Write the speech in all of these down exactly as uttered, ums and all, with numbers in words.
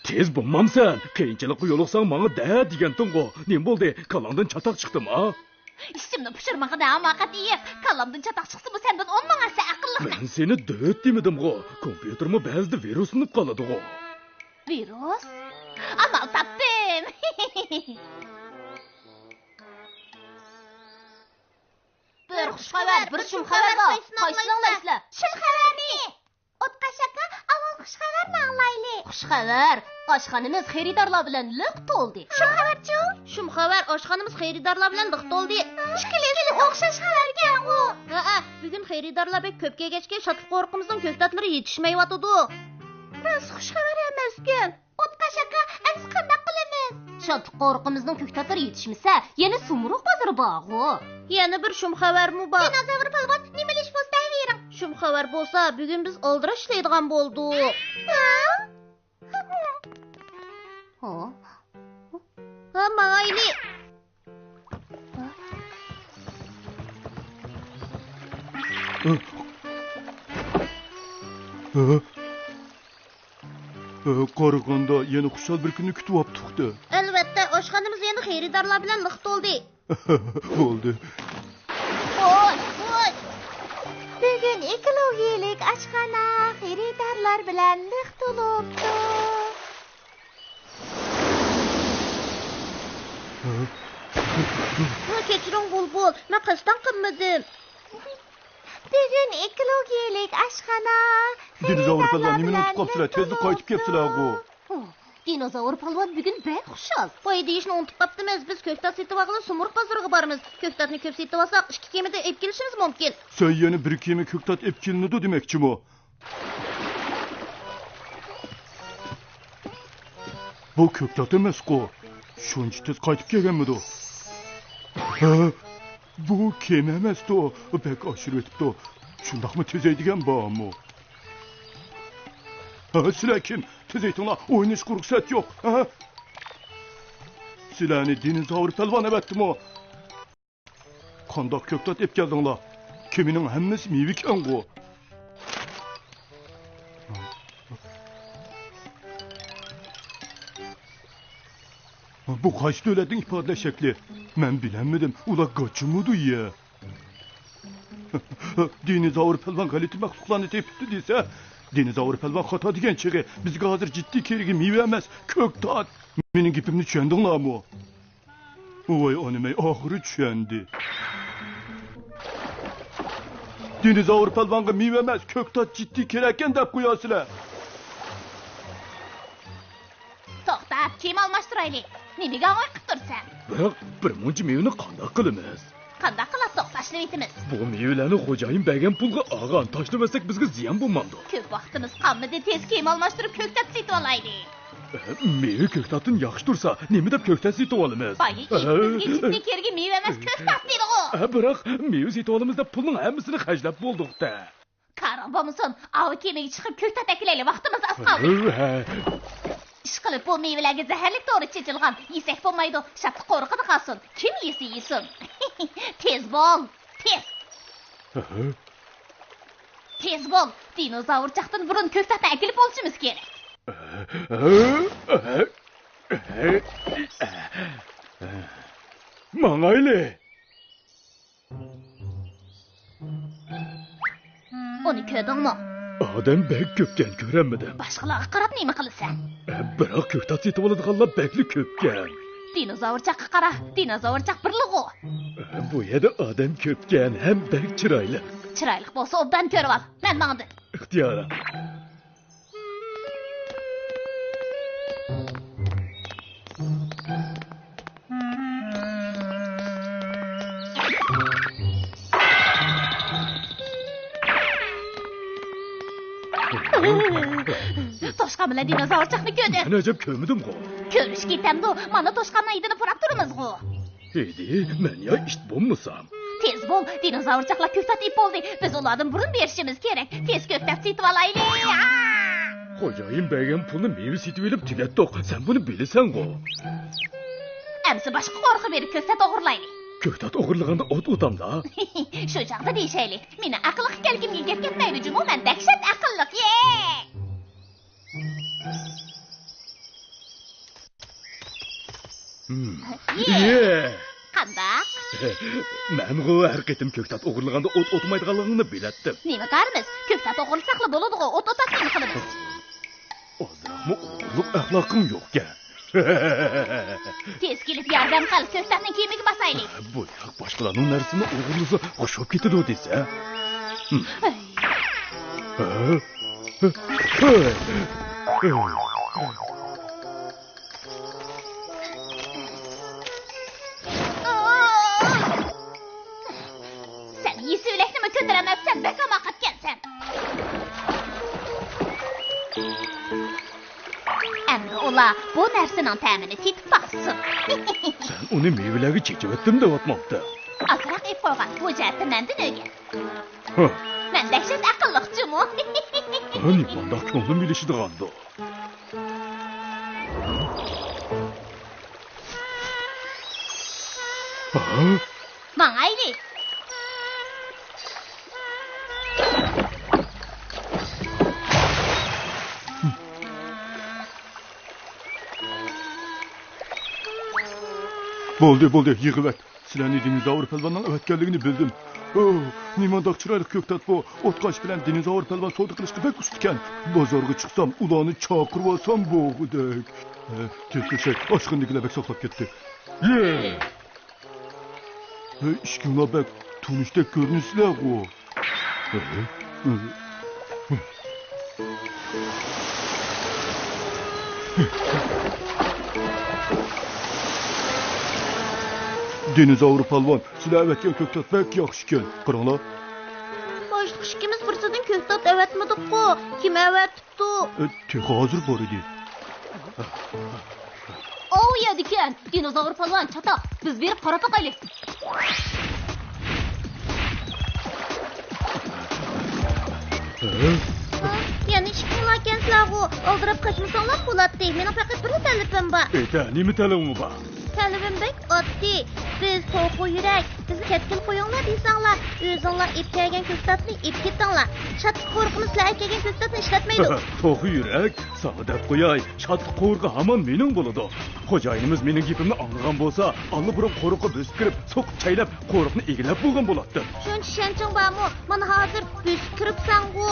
تېز بولمامسەن؟ قىيىنچىلىققا يولۇقساڭ ماڭا دە دېگەنتىڭغۇ. نېمە بولدى؟ كاللاڭدىن چاتاق چىقتىما؟ ئىچىمنى پۇشۇرمىغىن ھاماقەت يېيىپ. كاللامدىن چاتاق چىقسىمۇ سەندىن ئون مىڭ ھەسسە ئەقىللىق. مەن سېنى دۆت دېمىدىمغۇ؟ كومپيۇتېرمۇ بەزىدە ۋىرۇسلىنىپ قالىدىغۇ. ۋىرۇس؟ ئامال تاپتىم. بىر خۇش خەۋەر، بىر شۇم خەۋەر بار. قايسىنى ئاڭلايسىلەر؟ شۇم خەۋەرنى. ئوتقاش ئاكا، ئاۋۋال خۇش خەۋەرنى ئاڭلايلى. خۇش خەۋەر، ئاشخانىمىز خېرىدارلار بىلەن لىق تولدى. شۇم خەۋەرچۇ؟ شۇم خەۋەر، ئاشخانىمىز خېرىدارلار بىلەن لىق تولدى. ئىككىلىسى ئوخشاش خەۋەركەنغۇ. ھەئە، بۈگۈن خېرىدارلار بەك كۆپ كەلگەچكە، شادلىق-قورقۇمىزنىڭ كۆكتاتلىرى يېتىشمەيۋاتىدۇ. راست خۇش خەۋەر ئەمەسكەن. ئوتقاش ئاكا، ئەمسە قانداق قىلىمىز؟ شادلىق-قورقۇمىزنىڭ كۆكتاتلىرى يېتىشمىسە، يەنە سۇمرۇغ بازىرى بارغۇ. يەنە بىر شۇم خەۋەرمۇ بار. دىنوزاۋر پالۋان، نېمە ئىش بولسا دەۋېرىڭ. شۇم خەۋەر بولسا، بۈگۈن بىز ئالدىراش ئىشلەيدىغان بولدۇق. ھە؟ ھە؟ ھە، ماڭايلى. قارىغاندا يەنە خۇشال بىر كۈننى كۈتۈۋاپتۇق-دە. ئەلۋەتتە، ئاشخانىمىز يەنە خېرىدارلار بىلەن لىق تولدى. بولدى. ۋوي، ۋوي. بۈگۈن ئېكولوگىيەلىك ئاشخانا خېرىدارلار بىلەن لىق تولۇپتۇ. ھە؟ ھە، كەچۈرۈڭ، بۇلبۇل، مەن قەستەن قىلمىدىم. بۈگۈن ئېكولوگىيەلىك ئاشخانا دىنوزاۋر پالۋان، نېمىنى ئۇنتۇپ قاپسىلەر؟ تېزلا قايتىپ كەپسىلەرغۇ. ھە، دىنوزاۋر پالۋان بۈگۈن بەك خۇشال. ۋاي دېيىشنى ئۇنتۇپ قاپتىمىز، بىز كۆكتات سېتىۋالغىلى سۇمرۇغ بازىرىغا بارىمىز. كۆكتاتنى كۆپ سېتىۋالساق، ئىككى كېمىدە ئېلىپ كېلىشىمىز مۇمكىن. سەن يەنە بىر كېمە كۆكتات ئېلىپ كېلىنىدۇ دېمەكچىمۇ؟ بۇ كۆكتات ئەمەسقۇ؟ شۇنچە تېز قايتىپ كەلگەنمىدۇ؟ ھە؟ بۇ كېمە ئەمەستۇ؟ بەك ئاشۇرۇۋېتىپتۇ. شۇنداقمۇ تېزەيدىگەن بارمۇ؟ ھە، سىلەر كىم؟ تېزەيتىڭلار، ئويناشقا رۇخسەت يوق. ھە؟ سىلەرنى دىنوزاۋر پەلۋان ئەۋەتتىمۇ؟ قانداق كۆكتات ئېلىپ كەلدىڭلار؟ كېمىنىڭ ھەممىسى مېۋىكەنغۇ. بۇ قايسى دۆلەتنىڭ ئىپادىلەش شەكلى؟ مەن بىلەلمىدىم. ئۇلار گاچىمىدۇ يە؟ دىنوزاۋر پەلۋان غەلىتە مەخلۇقلارنى تېپىپتۇ دېسە، دىنوزاۋر پەلۋان خاتا دېگەن چېغى بىزگە ھازىر جىددىي كېرىكى مېۋە ئەمەس، كۆكتات. مېنىڭ گېپىمنى چۈشەندىڭلارمۇ؟ ۋاي ئانىمەي، ئاخىرى چۈشەندى. دىنوزاۋر پالۋانغا مېۋە ئەمەس، كۆكتات جىددىي كېرەككەن دەپ قوياسىلەر. توختاپ، كىيىم ئالماشتۇرايلى. نېمىگە ئاڭۋاي قىپ تۇرسەن؟ بىراق، بىر مۇنچە مېۋىنى قانداق قىلىمىز؟ قانداق قىلاتتۇق، تاشلىۋېتىمىز. بۇ مېۋىلەرنى خوجايىن بەرگەن پۇلغا ئالغان، تاشلىۋەتسەك بىزگە زىيان بولمامدۇ؟ كۆپ ۋاقتىمىز قالمىدى، تېز كىيىم ئالماشتۇرۇپ كۆكتات سېتىۋالايلى. مېۋە كۆكتاتتىن ياخشى تۇرسا، نېمە دەپ كۆكتات سېتىۋالىمىز؟ بايا ئېيتتىم، بىزگە جىددىي كېرىكى مېۋە ئەمەس، كۆكتات دېدىغۇ. بىراق، مېۋە سېتىۋالىمىز دەپ پۇلنىڭ ھەممىسىنى خەجلەپ بولدۇق-دە. كارىڭ بولمىسۇن، ئاۋۇ كېمىگە چىقىپ كۆكتات ئەكېلەيلى، ۋاقتىمىز ئاز قالدى. ھە. ئىشقىلىپ، بۇ مېۋىلەرگە زەھەرلىك دورا چېچىلغان، يېسەك بولمايدۇ، شادلىق قورۇقىدا قالسۇن. كىم يېسە يېسۇن. تېز بول، تېز. ھە. تېز بول، دىنوزاۋرچاقتىن بۇرۇن كۆكتاتنى ئەكېلىپ بولۇشىمىز كېرەك. ماڭايلى. ئۇنى كۆردۈڭمۇ؟ ئادەم بەك كۆپكەن، كۆرەلمىدىم. باشقىلارغا قاراپ نېمە قىلىسەن؟ بىراق كۆكتات سېتىۋالىدىغانلار بەكلا كۆپكەن. دىنوزاۋرچاققا قارا، دىنوزاۋرچاق بىرلىغۇ. بۇ يەردە ئادەم كۆپكەن ھەم بەك چىرايلىق. چىرايلىق بولسا ئوبدان كۆرۈۋال، مەن ماڭدىم. ئىختىيارەن. توشقان بىلەن دىنوزاۋرچاقنى كۆردۈم. مەن ئەجەب كۆرمىدىمغۇ. كۆرۈش كېتەمدۇ؟ مانا توشقاننىڭ ھىدىنى پۇراپ تۇرىمىزغۇ. ھېدى، مەن يا ئىت بولمىسام. تېز بول، دىنوزاۋرچاقلار كۆكتات ئېلىپ بولدى. بىز ئۇلاردىن بۇرۇن بېرىشىمىز كېرەك. تېز كۆكتات سېتىۋالايلى. ئا! خوجايىن بەرگەن پۇلنى مېۋە سېتىۋېلىپ تۈگەتتۇق. سەن بۇنى بىلىسەنغۇ؟ ئەمسە باشقا قورۇققا بېرىپ كۆكتات ئوغرىلايلى. كۆكتات ئوغرىلىغاندا ئوت ئۇتامدا؟ شۇ چاغدا دېيىشەيلى. مېنىڭ ئەقىللىق ئىكەنلىكىمگە گەپ كەتمەيدۇ جۇمۇ، مەن دەھشەت ئەقىللىق. يې! ھىم. يې. يې. قانداق؟ مەنغۇ ھەر قېتىم كۆكتات ئوغرىلىغاندا ئوت ئوتمايدىغانلىقىڭنى بىلەتتىم. نېمە كارىمىز؟ كۆكتات ئوغرىلىساقلا بولىدىغۇ، ئوت ئوتاتتى نېمە قىلىمىز؟ ئازراقمۇ ئوغرىلىق ئەخلاقىڭ يوقكەن. تېز كېلىپ ياردەم قىل، كۆكتاتنى كېمىگە باسايلى. بۇ ياق باشقىلارنىڭ نەرسىسىنى ئوغرىلىسا خۇش بولۇپ كېتىدۇ دېسە. ھىم. ھەي. ھە؟ سەن يېسىۋىلەكنىمۇ كۆتۈرەلمەپسەن، بەك ھاماقەتكەنسەن. ئەمدى ئۇلار بۇ نەرسىنىڭ تەمىنى تېتىپ باقسۇن. سەن ئۇنى مېۋىلەرگە چېچىۋەتتىم دەۋاتمامتىڭ؟ ئازراق ئېلىپ قويغان، بۇ جەھەتتە مەندىن ئۆگەن. ھە. مەن دەھشەت ئەقىللىق جۇمۇ. ھە، نېمانداق كۆڭلۈم ئېلىشىدىغاندۇ؟ ھە؟ ماڭايلى. بولدى، بولدى، يىغىۋەت. سىلەرنى دىنوزاۋر پەلۋاننىڭ ئەۋەتكەنلىكىنى بىلدىم. ئوھ، نېمانداق چىرايلىق كۆكتات بۇ. ئوتقاش بىلەن دىنوزاۋر پەلۋان سودا قىلىشقا بەك ئۇستىكەن. بازارغا چىقسام، ئۇلارنى چاقىرىۋالسام بولغۇدەك. ھە، تېز تۆشەك، ئاشخانىدىكىلەر بەك ساقلاپ كەتتى. يې! ھە، ئىككىڭلار بەك تونۇشتەك كۆرۈنىسىلەرغۇ. دىنوزاۋر پالۋان، سىلەر ئەۋەتكەن كۆكتات بەك ياخشىكەن. قاراڭلار. باشلىق ئىككىمىز بىرسىدىن كۆكتات ئەۋەتمىدۇققۇ. كىم ئەۋەتىپتۇ؟ ئە، تېخى ھازىر بار ئىدى. ئاۋۇ يەردىكەن، دىنوزاۋر پالۋان، چاتاق، بىز بېرىپ قاراپ باقايلى. ھە؟ ھە؟ يەنە ئىككىڭلاركەنسىلەرغۇ، ئالدىراپ قاچمىساڭلار بولاتتى. مېنىڭ پەقەت بىرلا تەلىپىم بار. ئېيتە، نېمە تەلىپىڭ بار؟ تەلىپىم بەك ئاددىي. بىز توخۇ يۈرەك، بىزنى كەتكىلى قويۇڭلار دېسەڭلار، ئۆزۈڭلار ئېلىپ كەلگەن كۆكتاتنى ئېلىپ كېتىڭلار. شادلىق قورۇقىمىز سىلەر ئەكەلگەن كۆكتاتنى ئىشلەتمەيدۇ. توخۇ يۈرەك، ساڭا دەپ قوياي، شادلىق قورۇقى ھامان مېنىڭ بولىدۇ. خوجايىنىمىز مېنىڭ گېپىمنى ئاڭلىغان بولسا، ئاللىبۇرۇن قورۇققا بۆسۈپ كىرىپ، سوقۇپ چەيلەپ، قورۇقنى ئىگىلەپ بولغان بولاتتى. شۇنچە ئىشەنچىڭ بارمۇ؟ مانا ھازىر بۆسۈپ كىرىپسەنغۇ.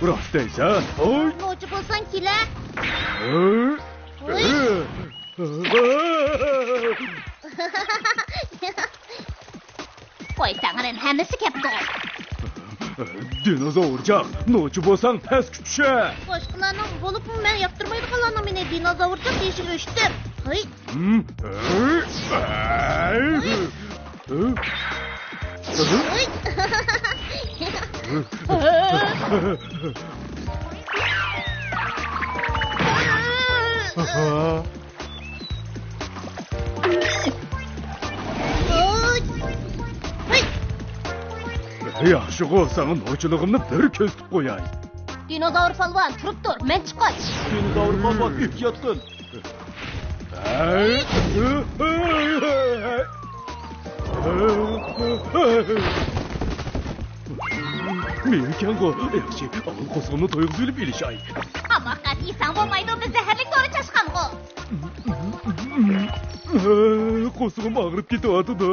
راست دەيسەن. ھوي. نوچى بولساڭ كېلە. ھوي. ھوي. قويساڭلار ھەممىسى كەپتۇ. دىنوزاۋرجاق، نوچى بولساڭ پەسكە چۈشە. باشقىلارنىڭ، بولۇپمۇ مەن ياقتۇرمايدىغانلارنىڭ مېنى دىنوزاۋرجاق دېيىشىگە ئۆچتۈم. ھەي. ھەي. ھەي. ياخشىغۇ، ساڭا نوچىلىقىمنى بىر كۆرسىتىپ قوياي. دىنوزاۋر پالۋان، تۇرۇپ تۇر، مەن چىققاچ. دىنوزاۋر پالۋان، ئېھتىيات قىل. مېۋىكەنغۇ، ياخشى، ئاۋۋال قورسىقىمنى تويغۇزۇۋېلىپ ئېلىشاي. ھاماقەت، يېسەڭ بولمايدۇ، بىز زەھەرلىك دورا چاچقانغۇ. قورسىقىم ئاغرىپ كېتىۋاتىدۇ.